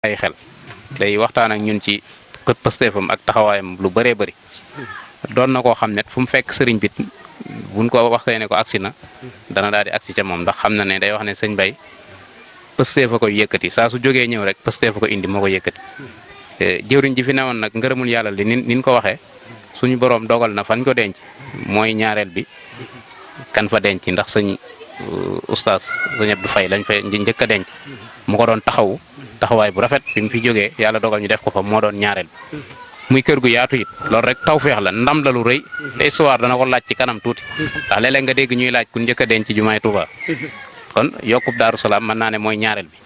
ay xel day waxtaan ak ñun ci pësteefam ak taxawaayam lu bëree bëri doon na koo xam ne fu mu fekk sëriñ bi buñ ko waxee ne ko agsi na dana daal di agsi ca moom ndax xam na ne day wax ne sëñ Bay pësteefa koy yëkkati saa su jógee ñëw rek pësteefa ko indi moo ko yëkkati jëwriñ ji fi newoon nag ngërëmul yàlla li nin ko waxee suñu boroom dogal na fañ ko denc mooy ñaareel bi kan fa denc ndax sëñ oustaz sëñ Abdou Faye lañ fa njëkk a denc mu ko doon taxawaay bu rafet bi mu fi jógee yàlla dogal ñu def ko fa moo doon ñaareel muy kër gu yaatu it loolu rek tawfeex la ndam la lu rëy te histoire dana ko laaj ci kanam tuuti ndax léeg-léeg nga dégg ñuy laaj ku njëkk a denc jumaay Tuuba kon yokkub Daaru Salaam mën naa ne mooy ñaareel bi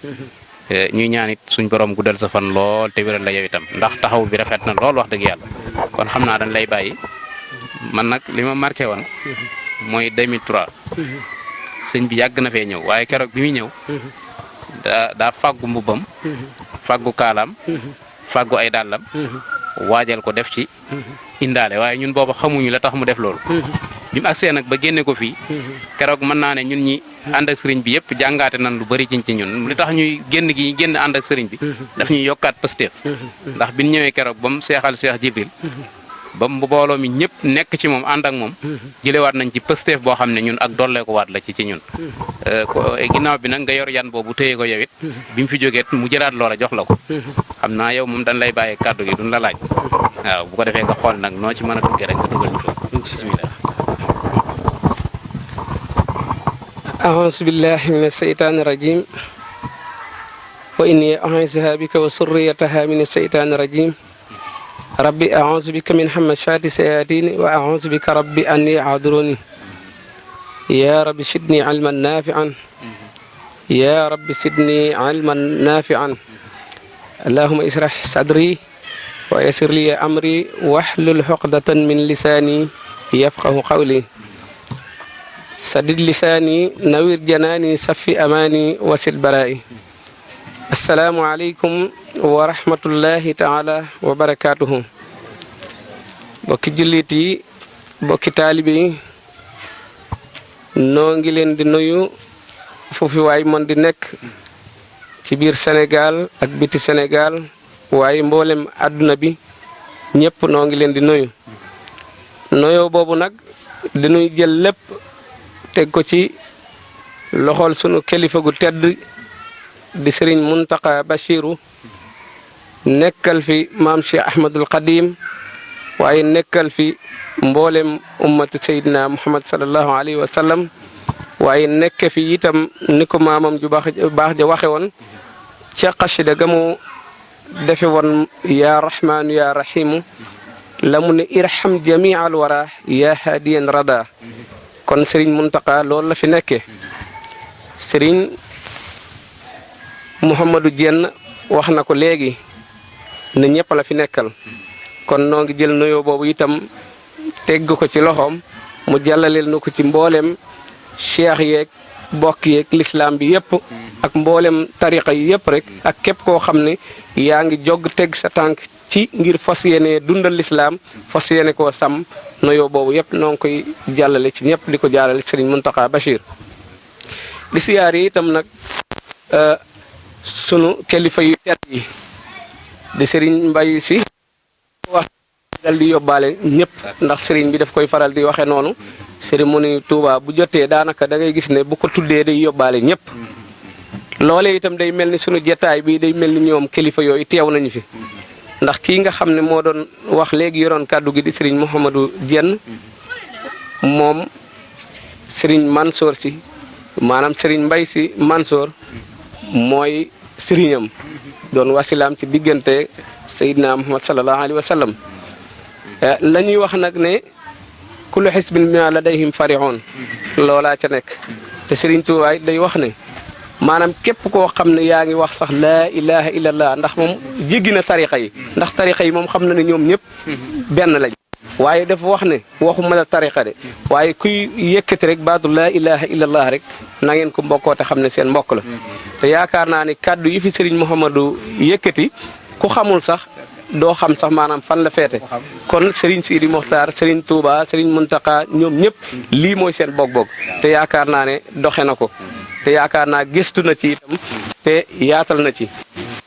ñuy ñaan it suñ borom guddal sa fan lool te wéral la yow itam ndax taxaw bi rafet na lool wax dëgg yàlla kon xam naa dañ lay bàyyi man nag li ma marqué woon mooy 2003 sëñ bi yàgg na fee ñëw waaye keroog bi muy ñëw daa fàggu mbubbam fàggu kaalaam fàggu ay dàllam waajal ko def ci indaale waaye ñun booba xamuñu la tax mu def loolu bi mu agsee nag ba génne ko fii keroog mën naa ne ñun ñi ànd ak sëriñ bi yëpp jàngaate nan lu bari ci ñun li tax ñuy génn ànd ak sëriñ bi daf ñuy yokkaat pësteef ndax biñ ñëwee keroog ba mu seexal Seex Jibril ba mu mbooloo mi ñëpp nekk ci moom ànd ak moom jëlewaat nañ ci pësteef boo xam ne ñun ak dollee ko waat la ci ñun ginnaaw bi nag nga yor yan boobu téye ko yow it bi mu fi jógeet mu jëlaat loola jox la ko xam naa yow moom dañ lay bàyyi kàddu gi duñ la laaj waaw bu ko defee nga xool nag noo ci mën a duggee rek nga dugal ñu foofu bismillah a'uuzu billahi mina shaytaani rajiim wa inni u'iizuhaa bika wa zurriyyatahaa mina shaytaani rajiim rabbi a'uuzu bika min hamazaati shayaatiin wa a'uuzu bika rabbi an yahduruun yaa rabbi zidnii ilman naafi'an yaa rabbi zidnii ilman naafi'an allahumma ishrah sadrii wa yassir lii amrii wahlul uqdatan min lisaanii yafqahu qawlii sadid lisaanii nawir janaanii safi amaanii wasil baraa'i assalaamu aleykum wa rahmatullahi taala wa barakaatuhu bokki jullit yi bokki taalibe yi noo ngi leen di nuyu foofu waay mon di nekk ci biir Sénégal ak biti Sénégal waaye mboolem àdduna bi ñëpp noo ngi leen di nuyu nuyoo boobu nag dañuy jël lépp teg ko ci loxol sunu kilifa gu tedd di sëriñ Muntaqa Bachiru nekkal fi maam Cheikh Ahmadul Qadim waaye nekkal fi mboolem ummatu Seydina Muhammad sallallahu alayhi wa sallam waaye nekk fi itam ni ko maamam ju baax ja waxe woon ca xasida ga mu defe woon yaa rahmaanu yaa rahimu la mu ne irham jamii al wara yaa haadiyan rada kon sëriñ Muntaqa loolu la fi nekkee sëriñ Mouhamadou Dieng wax na ko léegi ne ñëpp la fi nekkal kon noo ngi jël nuyoo boobu itam tegg ko ci loxoom mu jàllaleel na ko ci mboolem cheikh yeeg bokk yeeg lislaam bi yëpp ak mboolem tariqa yi yëpp rek ak képp koo xam ne yaa ngi jog teg sa tànk ci ngir fas yéene dundal lislaam fas yéene koo sàmm nuyoo boobu yëpp noo ngi koy jàllale ci ñëpp di ko jàllale Serigne Mountakha Bachir di siyaar yi itam nag sunu kilifa yu tedd yi di Serigne Mbaye si wax dal di yóbbaale ñëpp ndax Serigne bi daf koy faral di waxe noonu cérémonie Touba bu jotee daanaka da ngay gis ne bu ko tuddee day yóbbaale ñëpp loolee itam day mel ni sunu jetaay bi day mel ni ñoom kilifa yooyu teew nañu fi ndax kii nga xam ne moo doon wax léegi yoroon kàddu gi di Serigne Mouhamadou Dieng moom Serigne Mansour si maanaam Serigne Mbaye si Mansour mooy sëriñam doon wasilaam ci diggante Seydina Muhammad sallallahu alayhi wa sallam la ñuy wax nag ne kullu xisbin bimaa ladayhim farihun loolaa ca nekk te Serigne Touba day wax ne maanaam képp koo xam ne yaa ngi wax sax laa ilaha illallah ndax moom jéggi na tarixa yi ndax tarixa yi moom xam na ne ñoom ñëpp benn lañ waaye dafa wax ne waxuma la tarixa de waaye kuy yëkkati rek baatu laa ilaha illallah rek na ngeen ko mbokkoo te xam ne seen mbokk la te yaakaar naa ne kàddu yi fi Serigne Mouhamadou yëkkati ku xamul sax doo xam sax maanaam fan la feete kon Serigne Sidi Mokhtar Serigne Touba Serigne Mountakha ñoom ñëpp lii mooy seen bokk-bokk te yaakaar naa ne doxe na ko te yaakaar naa gëstu na ci itam te yaatal na ci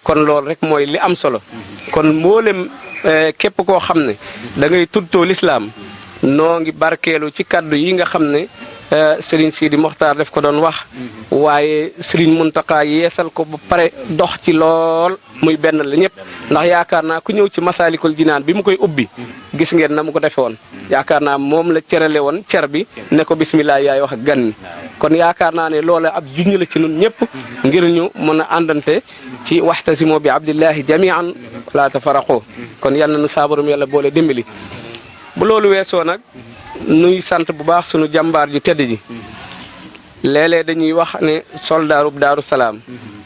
kon loolu rek mooy li am solo kon mboolem képp koo xam ne da ngay tuddoo lislaam noo ngi barkeelu ci kaddu yi nga xam ne Serigne Sidi Mokhtar def ko doon wax waaye Serigne Mountakha yeesal ko ba pare dox ci lool muy benn la ñëpp ndax yaakaar naa ku ñëw ci Masaalikul Jinaan bi mu koy ubbi gis ngeen na mu ko defee woon yaakaar naa moom la cerale woon cer bi ne ko bismillah yaay wax ak gan ñi kon yaakaar naa ne loola ab junj la ci nun ñëpp ngir ñu mën a àndante ci waxtasimoo bi abdillahi jamian wala tafaraqoo kon yal na nu saabarum yàlla boole dimbali bu loolu weesoo nag nuy sant bu baax sunu jàmbaar ju tedd ji léeg-léeg dañuy wax ne soldaarub Daaru Salaam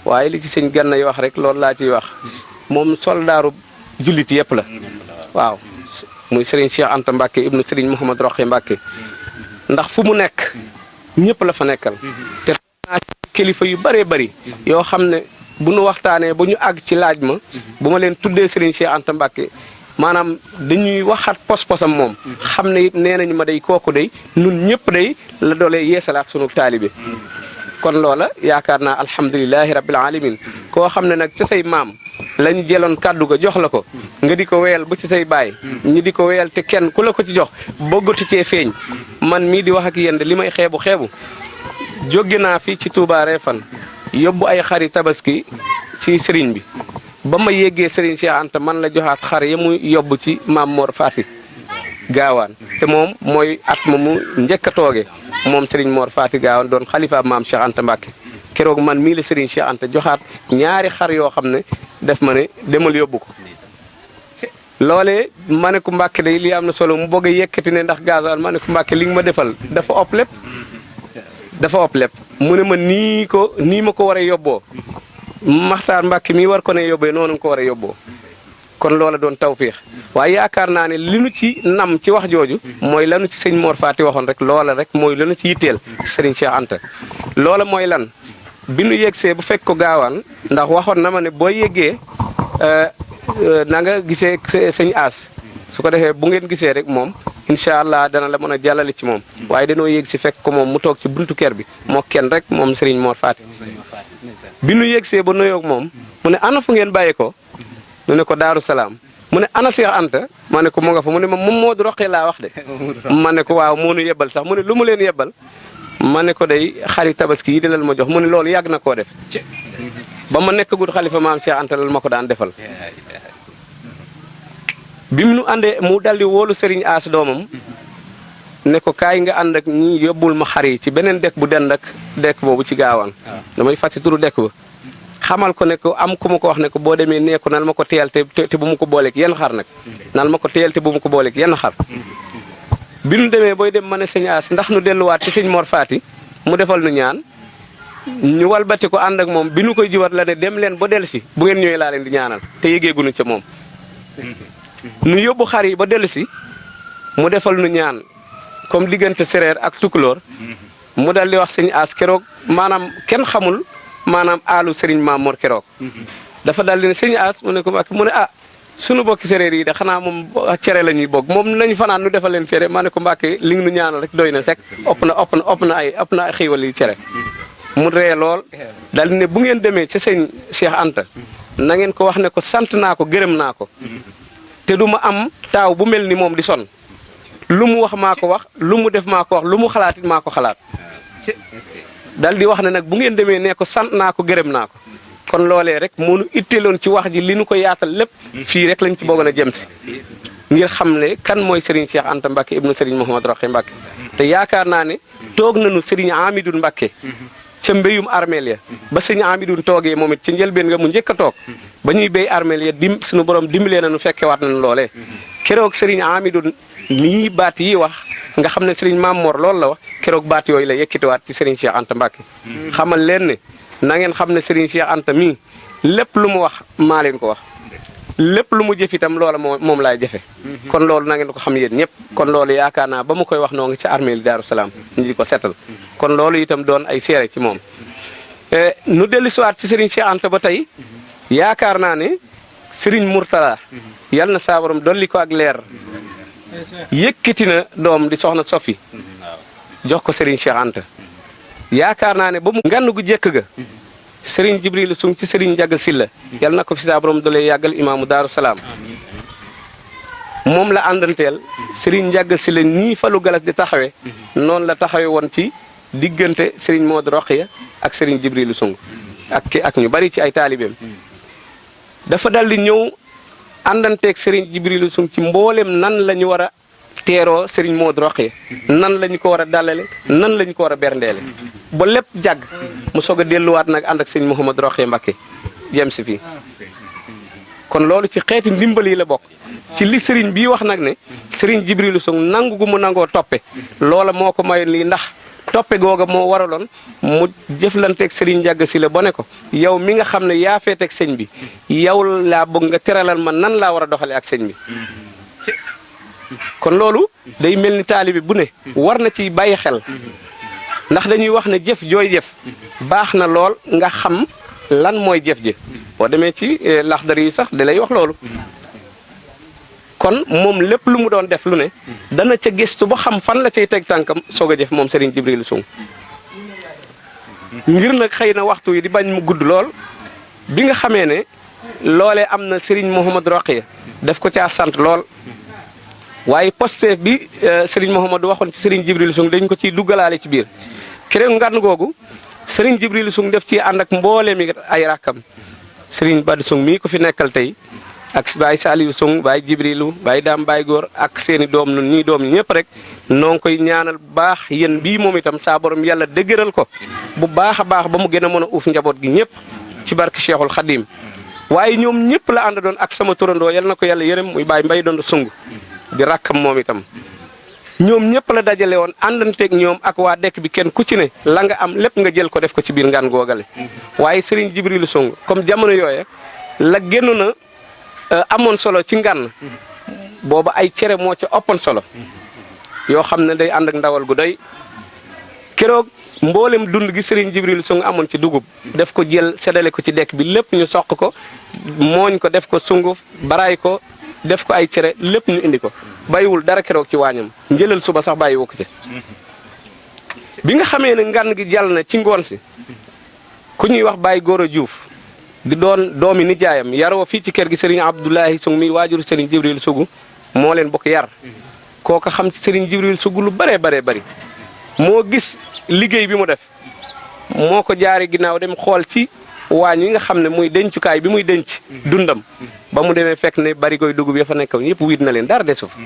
waaye li ci sëñ Ganna yi wax rek loolu laa ciy wax moom soldaarub jullit yëpp la waaw muy Serigne Cheikh Anta Mbacke ibnu Serigne Mouhamad Roqe Mbacke ndax fu mu nekk ñëpp la fa nekkal te naa ci kilifa yu bëree bëri yoo xam ne bu nu waxtaanee ba ñu àgg ci laaj ma bu ma leen tuddee Serigne Cheikh Anta Mbacke maanaam dañuy waxaat pos-posam moom xam ne it nee nañu ma day kooku day nun ñëpp day la doolee yeesalaat sunu taalibe kon loola yaakaar naa alhamdulilahi rabbil alamin koo xam ne nag ca say maam la ñu jëloon kàddu ga jox la ko nga di ko weyal ba ci say baay ñi di ko weyal te kenn ku la ko ci jox bëggatu cee feeñ man mii di wax ak yéen li may xeebu jóge naa fi ci Touba Refane yóbbu ay xari tabaski ci sëriñ bi ba ma yeggee Serigne Cheikh Anta man la joxaat xar ya mu yóbbu ci maam Mor Fati Gaawaan te moom mooy at ma mu njëkk a tooge moom Serigne Mor Fati Gaawaan doon xalifa maam Cheikh Anta Mbacke keroog man mii la Serigne Cheikh Anta joxaat ñaari xar yoo xam ne def ma ne demal yóbbu ko. loolee ma ne ko Mbacke day lii am na solo mu bëgg a yëkkati ne ndax gasoil ma ne ko Mbacke li nga ma defal dafa ëpp lépp dafa ëpp lépp mu ne ma nii ma ko war a yóbboo. Maxtaar Mbàkke mi war ko ne yóbbee noonu nga ko war a yóbboo kon loola doon tawfiix waaye yaakaar naa ne li nu ci nam ci wax jooju mooy lanu ci sëñ Mor Fati waxoon rek loola rek mooy lanu ci yitteel Serigne Cheikh Anta loola mooy lan bi nu yegsee bu fekk ko gaawaan ndax waxoon na ma ne boo yeggee na nga gisee sëñ As su ko defee bu ngeen gisee rek moom incha allah dana la mën a jàllale ci moom waaye danoo yegg si fekk ko moom mu toog ci buntu kër bi moo kenn rek moom Serigne Mor Fati bi nu yegsee ba nuyoog moom mu ne ana fu ngeen bàyyi ko nu ne ko Daaru Salaam mu ne ana Cheikh Anta ma ne ko mu nga fa mu ne ma moom Modou Roqe laa wax de ma ne ko waaw moo nu yebbal sax mu ne lu mu leen yebbal ma ne ko day xari tabaski yi di lal ma jox mu ne loolu yàgg na koo def ba ma nekk gud xalifa maam Cheikh Anta lal ma ko daan defal bi mu nu àndee mu daldi wóolu Serigne As doomam ne ko kaay nga ànd ak ñi yóbbul ma xar yi ci beneen dekk bu dend ak dekk boobu ci gaawaan damay fàtte turu dekk ba xamal ko ne ko am ku ma ko wax ne ko boo demee nee ko nal ma ko teel te bu mu ko booleeg yenn xar nag nal ma ko teel te bu mu ko booleeg yenn xar bi nu demee booy dem ma ne sëñ As ndax nu delluwaat ci sëñ Mor Fati mu defal nu ñaan ñu walbati ko ànd ak moom bi nu koy jiwat la ne dem leen ba dellu si bu ngeen ñëwee laa leen di ñaanal te yëgeegunu ca moom nu yóbbu xar yi ba dellu si mu defal nu ñaan comme diggante séréer ak tukulóor mu dal di wax sëñ As keroog maanaam kenn xamul maanaam aalu Serigne Mamour keroog dafa dal di ne sëñ As mu ne ko mu ne sunu bokki séréer yi de xanaa moom cere la ñuy bokk moom lañu fanaan nu defal leen cere ma ne ko Mbàkke li nga nu ñaanal rek doy na sek ëpp na ay xiiwal yi cere mu ree lool dal di ne bu ngeen demee ca sëñ Cheikh Anta na ngeen ko wax ne ko sant naa ko gërëm naa ko te du ma am taaw bu mel ni moom di son lu mu wax maa ko wax lu mu def maa ko wax lu mu xalaatit maa ko xalaat dal di wax ne nag bu ngeen demee ne ko sant naa ko gërëm naa ko kon loolee rek moo nu itteeloon ci wax ji li nu ko yaatal lépp fii rek lañ ci bëggoon a jëm si ngir xam ne kan mooy Serigne Cheikh Anta Mbacke ibnu Serigne Mouhamad Roqe Mbacke te yaakaar naa ne toog nañu Serigne Amidoune Mbacke ca mbéyum armeel ya ba Serigne Amidoune toogee moom it ca njëlbeen nga mu njëkk a toog ba ñuy béy armeel ya suñu borom dimbalee nañu fekkewaat nañu loolee keroog Serigne Amidoune nii baat yi wax nga xam ne Serigne Mamor loolu la wax keroog baat yooyu la yëkkatiwaat ci Serigne Cheikh Anta Mbacke xamal leen ne na ngeen xam ne Serigne Cheikh Anta mii lépp lu mu wax maa leen ko wax lépp lu mu jëf itam loola moom laay jëfe kon loolu na ngeen ko xam yéen ñëpp kon loolu yaakaar naa ba mu koy wax noo ngi ci armée li Daaru Salaam ñu di ko setal kon loolu itam doon ay seere ci moom nu dellu siwaat ci Serigne Cheikh Anta ba tey yaakaar naa ne Serigne Mourtala yal na saa borom dolli ko ak leer yëkkati na doom di soxna Sofi jox ko Serigne Cheikh Anta yaakaar naa ne ba mu ngann gu jekk ga Serigne Jibrilu Sung ci Serigne Ndiaga Sylla yal na ko fi saa borom doole yàggal imaamu Daaru Salaam moom la àndanteel Serigne Ndiaga Sylla nii Fallou Galas di taxawe noonu la taxawe woon ci diggante Serigne Modou Rokhaya ak Serigne Jibrilu Sung ak ñu bari ci ay taalibeem dafa dal di ñëw àndanteeg Serigne Jibrilu Sung ci mboolem nan la ñu war a teeroo Serigne Modou Rokhaya nan la ñu ko war a dalale nan la ñu ko war a berndeele ba lépp jàgg mu soog a delluwaat nag ànd ak Serigne Mouhamadou Rokhaya Mbacké jëm si fii kon loolu ci xeeti ndimbal yi la bokk ci li Serigne bii wax nag ne Serigne Jibrilu Sung nangu gu mu nangoo toppe loola moo ko mayoon lii ndax toppe googa moo waraloon mu jëflanteeg Serigne Ndiaga Sylla ba ne ko yow mi nga xam ne yaa feeteeg sëñ bi yow laa bëgg nga teralal ma nan laa war a doxalee ak sëñ bi kon loolu day mel ni taalibe bu ne war na ci bàyyi xel ndax dañuy wax ne jëf jooy jëf baax na lool nga xam lan mooy jëf ji boo demee ci laxdari yi sax da lay wax loolu kon moom lépp lu mu doon def lu ne dana ca gëstu ba xam fan la cay teg tànkam soog a jëf moom Serigne Jibrilu Sung ngir nag xëy na waxtu yi di bañ mu gudd lool bi nga xamee ne loolee am na Serigne Mouhamadou Rokhaya def ko caa sant lool waaye poste bi Serigne Mouhamadou waxoon ci Serigne Jibrilu Sung dañ ko ciy duggalaale ci biir keroog ngan googu Serigne Jibrilu Sung def ci ànd ak mboole mi ay rakkam Serigne Badu Sung mii ko fi nekkal tey ak Baye Saliou Sung Baye Jibrilu Baye Daam Baye Góor ak seeni doom nun ñii doom ñi ñëpp rek noo ngi koy ñaanal bu baax yéen bii moom itam saa borom yàlla dëgëral ko bu baax a baax ba mu gën a mën a uuf njaboot gi ñëpp ci barke Cheikhul Khadim waaye ñoom ñëpp la ànd doon ak sama turandoo yal na ko yàlla yërëm muy Baye Mbay doon Sung di rakkam moom itam ñoom ñëpp la dajale woon àndanteeg ñoom ak waa dëkk bi kenn ku ci ne la nga am lépp nga jël ko def ko ci biir ngaan googale waaye Serigne Jibrilu Sung comme jamono yooye la génnoon a amoon solo ci ngan booba ay cere moo ca ëppoon solo yoo xam ne day ànd ak ndawal gu doy keroog mboolem dund gi Serigne Jibrilu Sung amoon ci dugub def ko jël séddale ko ci dekk bi lépp ñu soq ko mooñ ko def ko sunguf baraay ko def ko ay cere lépp ñu indi ko bàyyiwul dara keroog ci waañam njëlal suba sax bàyyiwu ko ci bi nga xamee ne ngan gi jàll na ci ngoon si ku ñuy wax Baye Goro Diouf di doon doomi nijaayam yaroo fii ci kër gi Serigne Abdoulahi Sung mi waajuru Serigne Jibrilu Sung moo leen bokk yar kooka xam ci Serigne Jibrilu Sung lu baree bari moo gis liggéey bi mu def moo ko jaari ginnaaw dem xool ci waañ yi nga xam ne muy dencukaay bi muy denc dundam ba mu demee fekk ne bari koy dugub ya fa nekkoon yëpp wiit na leen dara desu fa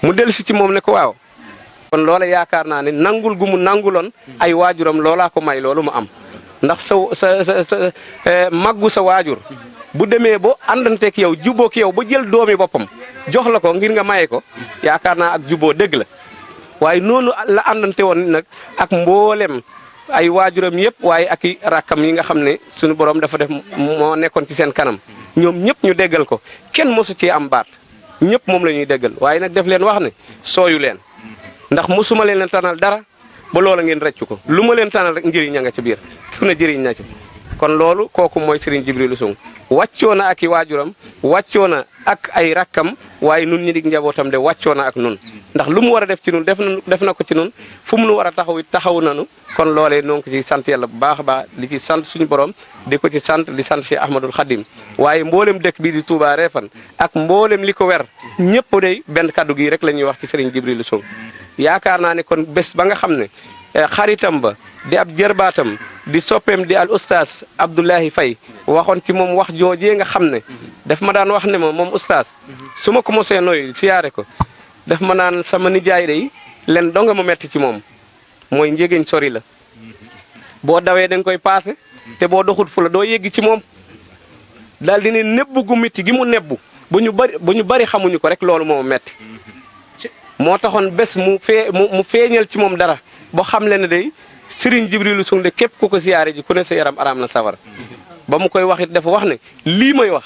mu dellusi ci moom ne ko waaw kon loola yaakaar naa ne nangul gu mu nanguloon ay waajuram loolaa ko may loolu mu am ndax sa màggu sa waajur bu demee ba àndanteeg yow jubóog yow ba jël doomi boppam jox la ko ngir nga maye ko yaakaar naa ak juboo dëgg la waaye noonu la àndante woon nag ak mboolem ay waajuram yëpp waaye ak i rakkam yi nga xam ne suñu borom dafa def moo nekkoon ci seen kanam ñoom ñëpp ñu déggal ko kenn mosu cee am baat ñëpp moom la ñuy déggal waaye nag def leen wax ne sooyu leen ndax mosuma leen tanal dara ba loola ngeen rëccu ko lu ma leen tanal rek njëriñ ña nga ci biir ku ne jëriñ na ci kon loolu kooku mooy Serigne Jibrilu Sung wàccoo na ak i waajuram wàccoo na ak ay rakkam waaye nun ñi dig njabootam de wàccoo na ak nun ndax lu mu war a def ci nun def na ko ci nun fu mu nu war a taxaw it taxaw nanu kon loolee noo ngi ko ci sant yàlla bu baax a baax di ci sant suñu borom di ko ci sant di sant Cheikh Ahmadul Khadim waaye mboolem dëkk bii di Touba Refane ak mboolem li ko wer ñëpp day benn kaddu gi rek la ñuy wax ci Serigne Jibrilu Sung yaakaar naa ne kon bés ba nga xam ne xaritam ba di ab jërbaatam di soppeem di al oustaz Abdoulahi Faye waxoon ci moom wax joojee nga xam ne daf ma daan wax ne ma moom oustaz su ma ko mosee nooy siyaare ko daf ma naan sama nijaay day len donga ma metti ci moom mooy njëgeñ sori la boo dawee da nga koy paase te boo doxut fu la doo yeggi ci moom daal di ne nebbu gu métti gi mu nebbu bu ñu bari xamuñu ko rek loolu moo metti moo taxoon bés mu feeñal ci moom dara boo xam le ne day Serigne Jibrilu Sung de képp ku ko siyaare ji ku ne sa yaram araam na sawar ba mu koy wax it dafa wax ne lii may wax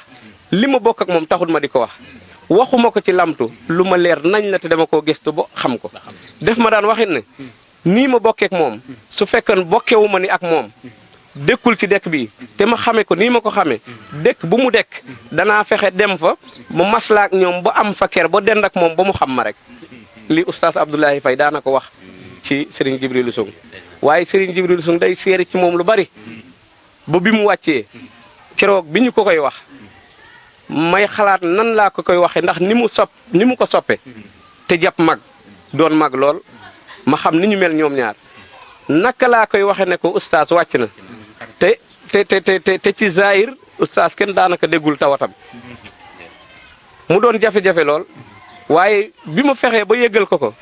li ma bokk ak moom taxul ma di ko wax waxuma ko ci lamtu lu ma leer nañ la te dama koo gëstu ba xam ko def ma daan waxit ne nii ma bokkeek moom su fekkoon bokkewu ma ni ak moom dëkkul ci dëkk bi te ma xame ko nii ma ko xamee dëkk bu mu dekk danaa fexe dem fa mu maslaak ñoom ba am fa ker ba dend ak moom ba mu xam ma rek li oustaz Abdoulahi Faye daana ko wax ci Serigne Jibrilu Sung waaye Serigne Jibrilu Sung day seere ci moom lu bari ba bi mu wàccee keroog bi ñu ko koy wax may xalaat nan laa ko koy waxee ndax ni mu ko soppe te jàpp mag doon mag lool ma xam ni ñu mel ñoom ñaar naka laa koy waxee ne ko oustaz wàcc na te ci zahir oustaz kenn daanaka déggul tawatam mu doon jafe-jafe lool waaye bi ma fexee ba yëggal ko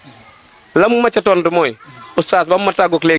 la mu ma ca tontu mooy oustaz ba mu ma tàggoog léegi